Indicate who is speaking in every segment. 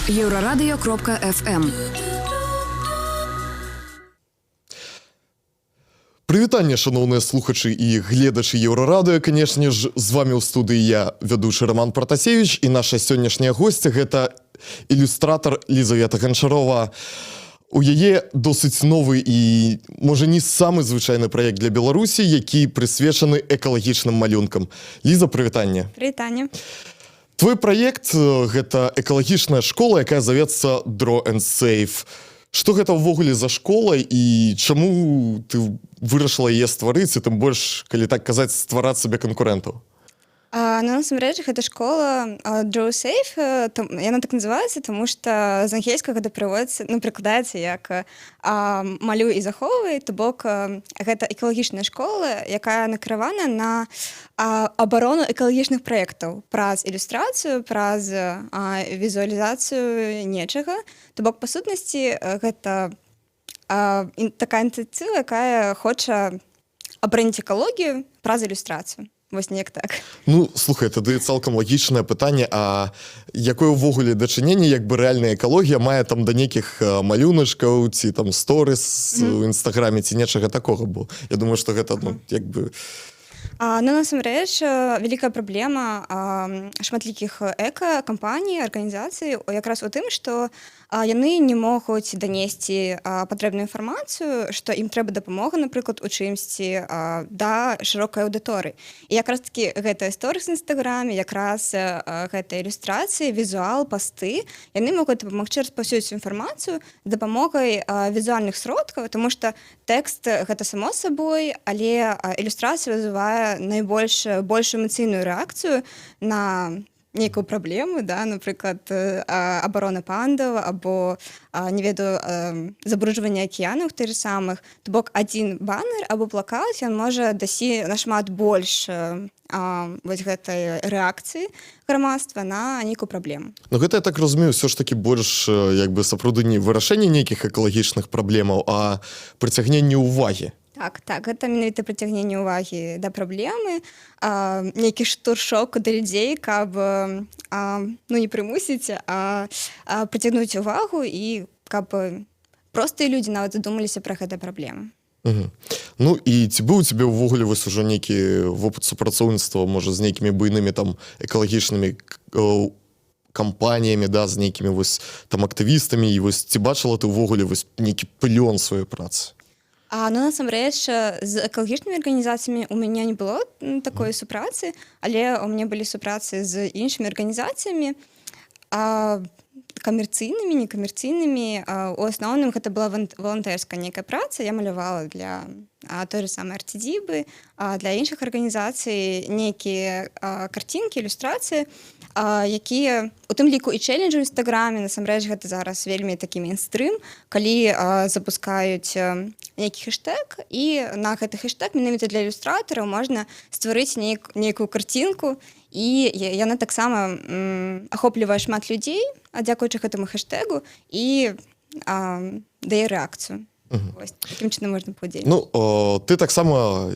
Speaker 1: Еўрарадыё.фм.
Speaker 2: Прывітанне, шаноўныя слухачы і гледачы Еўрарадыё. Канешне ж, з вами ў студыі я, вядучы Роман Пратасевич, і наша сённяшняя госця — гэта ілюстратар Лізавета Ганчарова. У яе досыць новы і, можа, не самы звычайны праект для Беларусі, які прысвечаны экалагічным малюнкам. Ліза, прывітанне.
Speaker 3: Прывітанне.
Speaker 2: Твой праект гэта экалагічная школа, якая завецца Draw and Save. Што гэта ўвогуле за школа і чаму ты вырашыла яе стварыць, і тым больш, калі так казаць, ствараць сабе канкурэнтаў?
Speaker 3: Ну, насамрэч, гэта школа Draw Safe, там, яна так называецца, таму што з ангельскага гэта пераводіцца, ну, прыкладаецца як малюй і захоўвай, то бок гэта экалагічная школа, якая накіравана на абарону экалагічных праектаў праз ілюстрацыю, праз візуалізацыю нечага. То бок, па сутнасці, гэта такая ініцыятыва, якая хоча абараніць экалогію праз ілюстрацыю. Вось неяк так.
Speaker 2: Ну, слухай, тады цалкам лагічнае пытанне, а якое ўвогуле дачыненне як бы рэальная экалогія мае там да нейкіх малюначкаў ці там сторыс у інстаграме ці нечага такога, бо я думаю, што гэта, ну, як бы.
Speaker 3: Ну, насамрэч, вялікая праблема шматлікіх эка-кампаній, арганізацый якраз у тым, што яны не могуць данесці патрэбную інфармацыю, што ім трэба дапамога, напрыклад, у чымсьці да шырокай аўдыторыі. І якраз такі гэтыя сторыс інстаграме, якраз гэтыя ілюстрацыі, візуал, пасты, яны могуць дапамагчы распаўсюдзіць інфармацыю з дапамогай візуальных сродкаў, таму што тэкст — гэта само сабой, але ілюстрацыя вызывае найбольш большую эмацыйную рэакцыю на нейкую праблему, да, напрыклад, абарона пандаў або не ведаю, забруджванне акіянаў тых же самых. То бок адзін баннер або плакат, ён можа дасці нашмат больш вось гэтай рэакцыі грамадства на нейкую праблему.
Speaker 2: Ну, гэта, я так разумею, ўсё ж такі больш як бы сапраўды не вырашэнне нейкіх экалагічных праблемаў, а прыцягненне ўвагі.
Speaker 3: Так, гэта менавіта прыцягненне ўвагі да праблемы, нейкі штуршок да людзей, каб ну, не прымусіць, а прыцягнуць увагу і каб простыя людзі нават задумаліся пра гэтай праблемы.
Speaker 2: Ну і ці быў у цябе ўвогуле вось ужо нейкі вопыт супрацоўніцтва, можа, з нейкімі буйнымі там экалагічнымі кампаніямі, да, з нейкімі вось там актывістамі, і вось ці бачыла ты ўвогуле вось нейкі плён сваёй працы?
Speaker 3: Ну, насамрэч, з экалагічнымі арганізацыямі у мяне не было такой супрацы, але у мяне былі супрацы з іншымі арганізацыямі, камерцыйнымі, некамерцыйнымі. У асноўным гэта была валантэрская нейкая праца. Я малявала для той же самай Арцідзібы, для іншых арганізацый нейкія карцінкі, ілюстрацыі, якія у тым ліку і чэленджы ў інстаграме. Насамрэч, гэта зараз вельмі такі мейнстрым, калі запускаюць нейкі хэштег, і на гэты хэштег менавіта для ілюстратараў можна стварыць нейкую карцінку, і яна таксама ахоплівае шмат людзей, дзякуючы гэтаму хэштегу, і дае рэакцыю. Вось, такім чынам можна паўдзельнічаць.
Speaker 2: Ну, ты таксама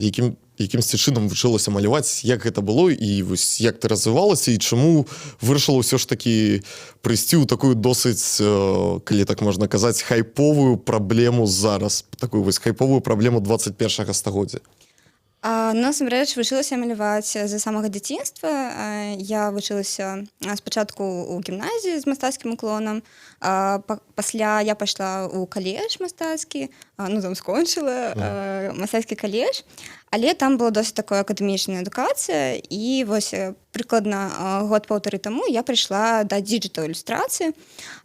Speaker 2: якімсьці чынам вучылася маляваць. Як гэта было і вось як ты развівалася, і чаму вырашыла ўсё ж такі прыйсці ў такую досыць, калі так можна казаць, хайповую праблему зараз, такую вось хайповую праблему 21 стагоддзя?
Speaker 3: Ну, насамрэч, вучылася маляваць з самага дзяцінства. Я вучылася спачатку ў гімназіі з мастацкім уклонам. Пасля я пайшла ў калеж мастацкі, ну, там скончыла мастацкі калеж, але там была досыць такая акадэмічная адукацыя, і вось прыкладна год паўтары таму я прыйшла да дзіджытал ілюстрацыі.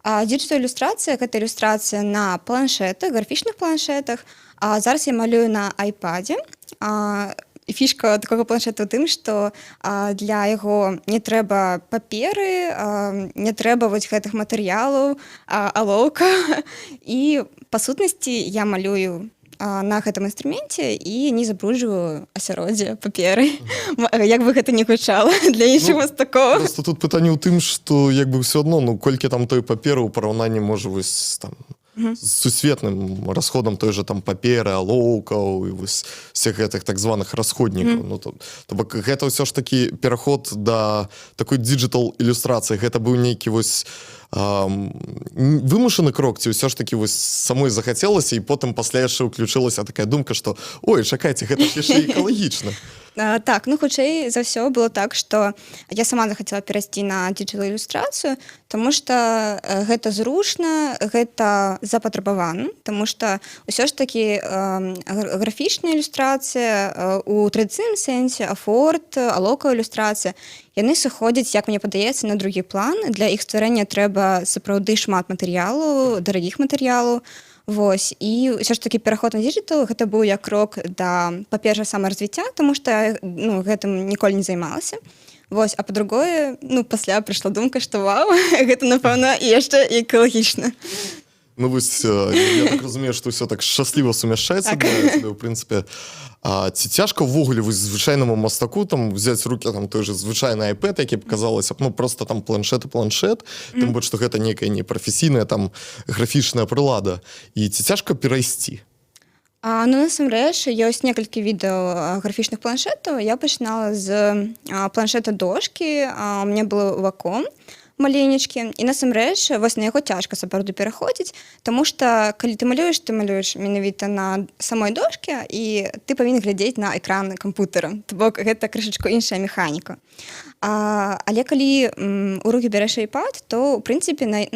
Speaker 3: Дзіджытал ілюстрацыя — гэта ілюстрацыя на планшетах, графічных планшетах. А зараз я малюю на айпадзе. І фішка такога планшета ў тым, што для яго не трэба паперы, не трэба вось гэтых матэрыялаў, алоўка. І па сутнасці я малюю на гэтым інструменце і не забруджваю асяроддзе паперы. Як бы гэта ні гучала для іншых
Speaker 2: Ну,
Speaker 3: мастакоў.
Speaker 2: Просто тут пытанне ў тым, што як бы ўсё адно, ну, колькі там той паперы ў параўнанні, можа, вось там З сусветным расходам той же там паперы, алоўкаў і вось всех гэтых так званых расходнікаў. Ну, то бок гэта ўсё ж такі пераход да такой digital ілюстрацыі, гэта быў нейкі вось вымушаны крок ці ўсё ж такі вось самой захацелася, і потым пасля яшчэ ўключылася такая думка, што ой, чакайце, гэта ж яшчэ экалагічна?
Speaker 3: Так, ну, хутчэй за ўсё было так, што я сама захацела перайсці на digital ілюстрацыю, тому что гэта зручна, гэта запатрабавана, тому что ўсё ж такі графічная ілюстрацыя у традыцыйным сэнсе, афорт, алоўкавая ілюстрацыя, яны сыходзяць, як мне падаецца, на другі план. Для іх стварэння трэба сапраўды шмат матэрыялу, дарагіх матэрыялаў. Вось, і ўсё ж такі пераход на digital — гэта быў як крок да, па-першае, самаразвіцця, тому што, ну, гэтым ніколі не займалася. Вось, а па-другое, ну, пасля прыйшла думка, што вау, гэта, напэўна, і яшчэ і экалагічна.
Speaker 2: Ну вось, я так разумею, што ўсё так шчасліва сумяшчаецца для цябе, ў прынцыпе. А ці цяжка ўвогуле вось звычайнаму мастаку там взять руки там той же звычайны iPad, які б, казалася б, ну, просто там планшет і планшет, тым больш што гэта нейкая непрафесійная там графічная прылада, і ці цяжка перайсці?
Speaker 3: Ну, насамрэч, ёсць некалькі відаў графічных планшетаў. Я пачынала з планшета дошки, у меня было Wacom маленечкі, і насамрэч вось на яго цяжка сапраўды пераходзіць, таму што калі ты малюеш, ты малюеш менавіта на самой дошке, і ты павінен глядзець на экран кампутара. То бок гэта крышачку іншая механіка. Але калі у рукі бярэш iPad, то ў прынцыпе на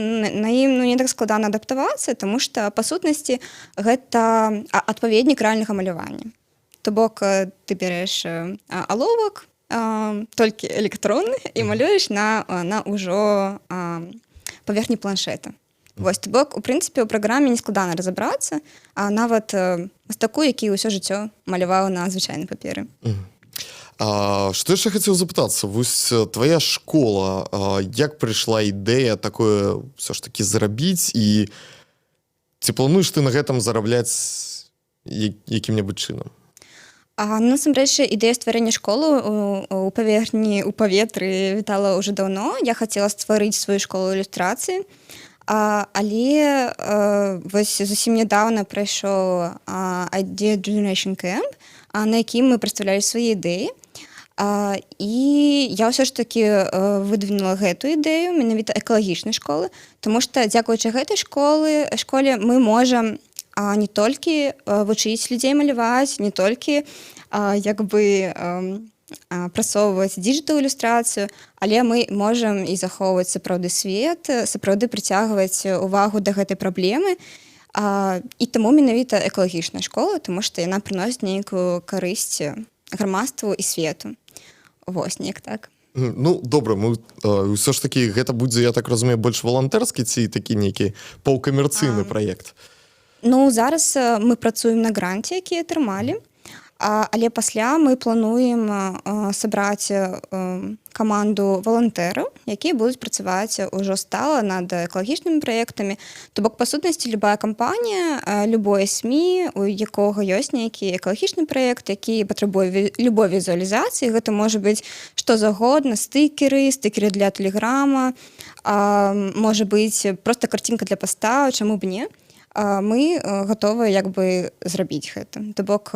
Speaker 3: ім, ну, не так складана адаптавацца, таму што па сутнасці гэта адпаведнік рэальнага малявання. То бок ты бярэш аловак, толькі электронны, і малюеш на ўжо паверхні планшета. Вось, то бок у прынцыпе у праграме не складана разабрацца, а нават мастаку, які ўсё жыццё маляваў на звычайнай паперы.
Speaker 2: Што яшчэ хацеў запытацца, вось твоя школа, як прыйшла ідэя такое ўсё ж такі зрабіць, і ці плануеш ты на гэтым зарабляць якім-небудзь чынам?
Speaker 3: Ну, насамрэч, ідэя стварэння школы у паверхні, у паветры вітала ўжо даўно. Я хацела стварыць сваю школу ілюстрацыі. Але вось зусім нядаўна прайшоў Idea Generation Camp, на якім мы прадстаўлялі свае ідэі. І я ўсё ж такі выдвинула гэту ідэю менавіта экалагічнай школы, тому што дзякуючы гэтай школе мы можам не толькі вучыць людзей маляваць, не толькі як бы прасоўваць digital ілюстрацыю, але мы можам і захоўваць сапраўды свет, сапраўды прыцягваць увагу да гэтай праблемы. І таму менавіта экалагічная школа, тому што яна прыносіць нейкую карысць грамадству і свету. Вось, неяк так.
Speaker 2: Ну добра, мы ўсё ж такі гэта будзе, я так разумею, больш валантэрскі ці такі нейкі паўкамерцыйны праект?
Speaker 3: Ну, зараз мы працуем на гранце, які атрымалі. Але пасля мы плануем сабраць каманду валантэраў, якія будуць працаваць ужо стала над экалагічнымі праектамі. То бок, па сутнасці, любая кампанія, любое СМІ, у якога ёсць нейкі экалагічны праект, які патрабуе любой візуалізацыі, гэта можа быць што заўгодна: стыкеры, стыкеры для тэлеграма, можа быць просто карцінка для паста, чаму б не? Мы гатовыя як бы зрабіць гэта. То бок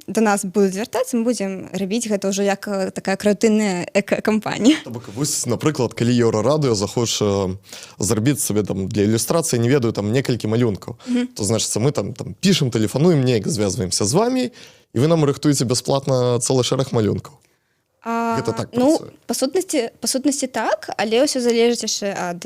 Speaker 3: да нас будуць звяртацца, мы будзем рабіць гэта ўжо як такая крэатыўная эка-кампанія.
Speaker 2: То бок вось, напрыклад, калі Еўрарадыё захоча зрабіць сабе там для ілюстрацыі, не ведаю, там некалькі малюнкаў, то, значыцца, мы там пішам, тэлефануем, неяк звязваемся з вамі, і вы нам рыхтуеце бясплатна цэлы шэраг малюнкаў. Гэта так
Speaker 3: Ну,
Speaker 2: працуе?
Speaker 3: па сутнасці так, але ўсё залежыць яшчэ ад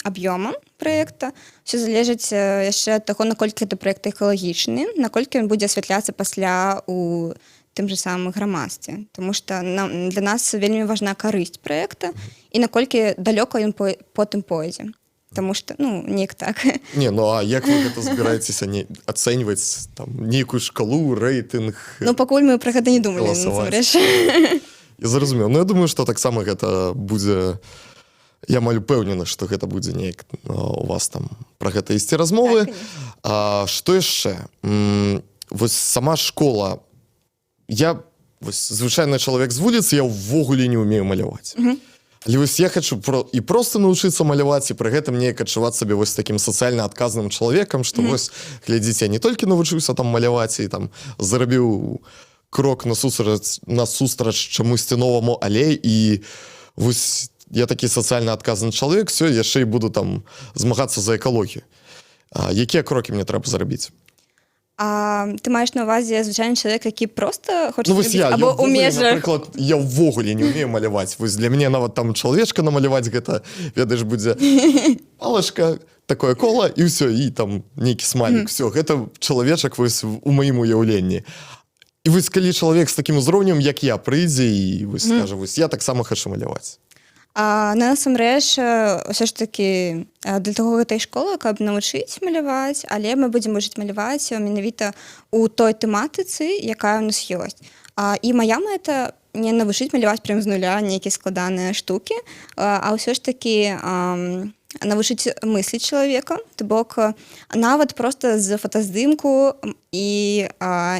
Speaker 3: аб'ёма праекта, ўсё залежыць яшчэ ад таго, наколькі гэты праект экалагічны, наколькі ён будзе асвятляцца пасля у тым же самым грамадстве. Таму што для нас вельмі важна карысць праекта і наколькі далёка ён потым пойдзе. Таму што, ну, неяк так.
Speaker 2: Не, ну а як вы гэта збіраецеся не ацэньваць, там нейкую шкалу, рэйтынг?
Speaker 3: Ну, пакуль мы пра гэта не думалі,
Speaker 2: Галасаваць.
Speaker 3: насамрэч.
Speaker 2: Я зразумеў. Ну, я думаю, што таксама гэта будзе, я амаль упэўнены, што гэта будзе неяк у вас там пра гэта ісці размовы.
Speaker 3: Так, конечно.
Speaker 2: Што яшчэ? Вось сама школа, я вось звычайны чалавек з вуліцы, я ўвогуле не ўмею маляваць. Але вось я хочу і просто навучыцца маляваць, і пры гэтым неяк адчуваць сабе вось такім сацыяльна адказным чалавекам, што вось, глядзіце, я не толькі навучыўся там маляваць і там зарабіў крок насустрач чамусьці новаму, але і вось я такі сацыяльна адказны чалавек, все, яшчэ і буду там змагацца за экалогію. Якія крокі мне трэба зрабіць?
Speaker 3: А ты маеш на увазе звычайны чалавек, які просто хоча
Speaker 2: Ну, вось
Speaker 3: зрабіць,
Speaker 2: я
Speaker 3: або ў
Speaker 2: ўвогуле,
Speaker 3: межах
Speaker 2: напрыклад, я ўвогуле не умею маляваць. Вось для мяне нават там чалавечка намаляваць, гэта, ведаеш, будзе палачка, такое кола, і ўсё, і там нейкі смайлік, все, гэта чалавечак вось у маім уяўленні. І вось калі чалавек з такім узроўнем, як я, прыйдзе і вось скажа: «Вось я таксама хачу маляваць».
Speaker 3: А, насамрэч, ўсё ж такі для таго гэтай школы, каб навучыць маляваць, але мы будзем вучыць маляваць менавіта у той тэматыцы, якая ў нас ёсць. І мая мэта — не навучыць маляваць прям з нуля нейкія складаныя штукі, а ўсё ж такі навучыць мысліць чалавека, то бок нават просто з фотаздымку і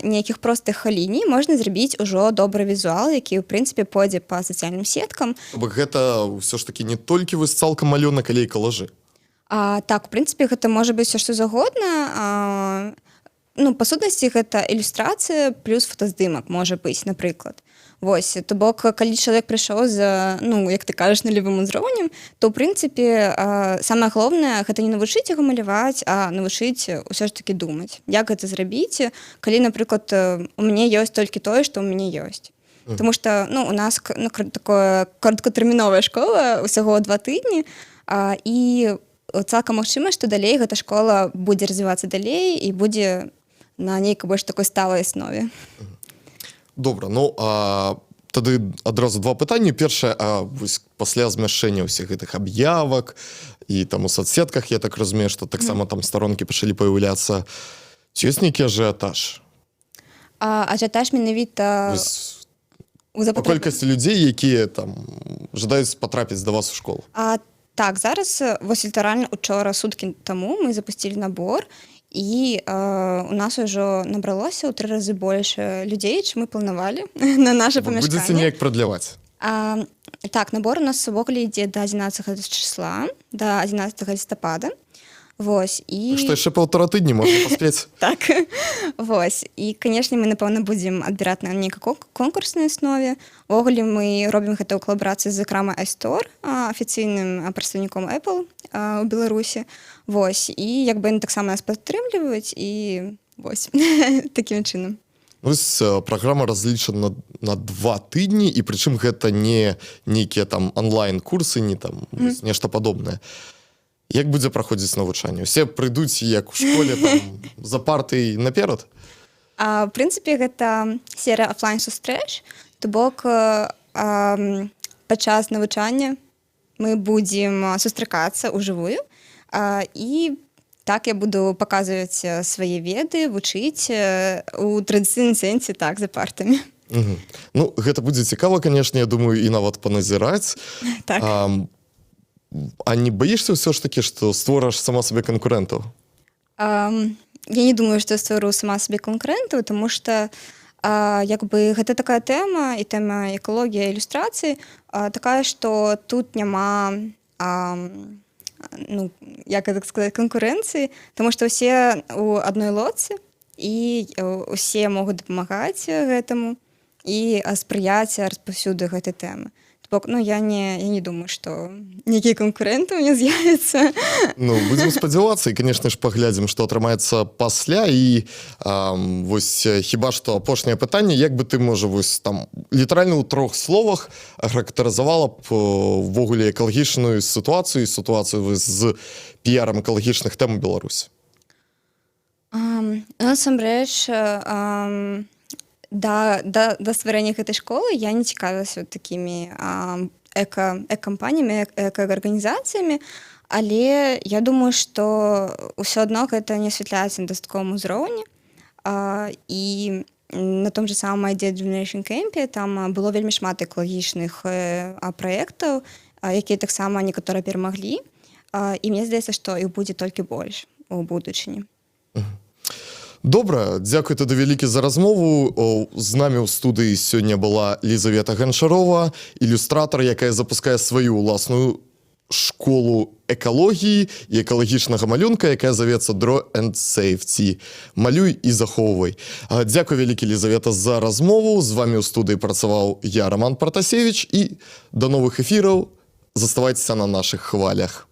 Speaker 3: нейкіх простых ліній можна зрабіць ужо добры візуал, які ў прынцыпе пойдзе па сацыяльным сеткам.
Speaker 2: То бок гэта ўсё ж такі не толькі вось цалкам малюнак, але і калажы?
Speaker 3: Так, у прынцыпе, гэта можа быць всё што заўгодна. Ну, па сутнасці, гэта ілюстрацыя плюс фотаздымак можа быць, напрыклад. Вось, то бок, калі чалавек прыйшоў з, ну, як ты кажаш, нулявым узроўнем, то ў прынцыпе самае галоўнае — гэта не навучыць яго маляваць, а навучыць ўсё ж такі думаць, як гэта зрабіць, калі, напрыклад, у мяне ёсць толькі тое, што ў мяне ёсць. Таму што, ну, у нас ну, такое кароткатэрміновая школа, усяго 2 тыдні, і цалкам магчыма, што далей гэта школа будзе развівацца далей і будзе на нейкай больш такой сталай аснове.
Speaker 2: Добра, ну а тады адразу два пытанні. Першае: а вось пасля змяшчэння ўсіх гэтых аб'явак і там у соцсетках, я так разумею, што таксама там старонкі пачалі паяўляцца, ці ёсць нейкі ажыятаж?
Speaker 3: Ажыятаж менавіта
Speaker 2: Вось
Speaker 3: у
Speaker 2: па колькасці людзей, якія там жадаюць патрапіць да вас у школу?
Speaker 3: Так, зараз вось літаральна учора, суткі таму мы запусцілі набор, і у нас ужо набралося ў тры разы больш людзей, чым мы планавалі на наше
Speaker 2: Вы будзеце
Speaker 3: памяшканне.
Speaker 2: неяк прадляваць?
Speaker 3: Так, набор у нас увогуле ідзе до 11 числа, до 11 лістапада. Вось, і
Speaker 2: Што яшчэ паўтара тыдні, можна паспець.
Speaker 3: Так, вось, і, канешне, мы, напэўна, будзем адбіраць на нейкай конкурснай аснове. Увогуле мы робім гэта ў калабарацыі з крамай iStore, афіцыйным прадстаўніком Apple у Беларусі. Вось, і як бы яны таксама нас падтрымліваюць, і вось такім чынам.
Speaker 2: Вось праграма разлічана на 2 тыдні, і прычым гэта не нейкія там онлайн-курсы, не там вось нешта падобнае. Як будзе праходзіць навучанне? Усе прыйдуць, як у школе, там, за партай наперад?
Speaker 3: В прынцыпе, гэта серыя офлайн сустрэч, то бок падчас навучання мы будзем сустракацца ўжывую, і так я буду паказваць свае веды, вучыць у традыцыйным сэнсе, так, за партамі.
Speaker 2: Мгм. Ну, гэта будзе цікава, конечно, я думаю, і нават паназіраць.
Speaker 3: Так.
Speaker 2: А не баішся ўсё ж такі, што створаш сама сабе канкурэнтаў?
Speaker 3: Я не думаю, што я ствару сама сабе канкурэнтаў, тому что як бы гэта такая тэма, і тэма экалогія, ілюстрацыі такая, што тут няма, ну, як это сказать, канкурэнцыі, тому што ўсе у адной лодцы і усе могуць дапамагаць гэтаму і спрыяць распаўсюду гэтай тэмы. То бок, ну, я не думаю, што нейкія канкурэнты у меня з'явяцца.
Speaker 2: Ну, будзем спадзявацца і, конечно ж, паглядзім, што атрымаецца пасля. І вось хіба што апошняе пытанне: як бы ты, можа, вось там літаральна ў трох словах характарызавала б увогуле экалагічную сітуацыю і сітуацыю вось з піярам экалагічных тэм у Беларусі?
Speaker 3: Насамрэч, да стварэння гэтай школы я не цікавілася вот такімі эка-кампаніямі, экаарганізацыямі, але я думаю, што ўсё адно гэта не асвятляецца на дастатковым узроўні. І на том же самом Idea Generation Camp там было вельмі шмат экалагічных праектаў, якія таксама некаторыя перамаглі. І мне здаецца, што іх будзе толькі больш у будучыні.
Speaker 2: Добра, дзякуй тады вялікі за размову. З намі ў студыі сёння была Лізавета Ганчарова, ілюстратар, якая запускае сваю ўласную школу экалогіі і экалагічнага малюнка, якая завецца Draw and Save, ці «Малюй і захоўвай». Дзякуй вялікі, Лізавета, за размову. З вамі ў студыі працаваў я, Роман Пратасевіч, і да новых эфіраў. Заставайцеся на нашых хвалях.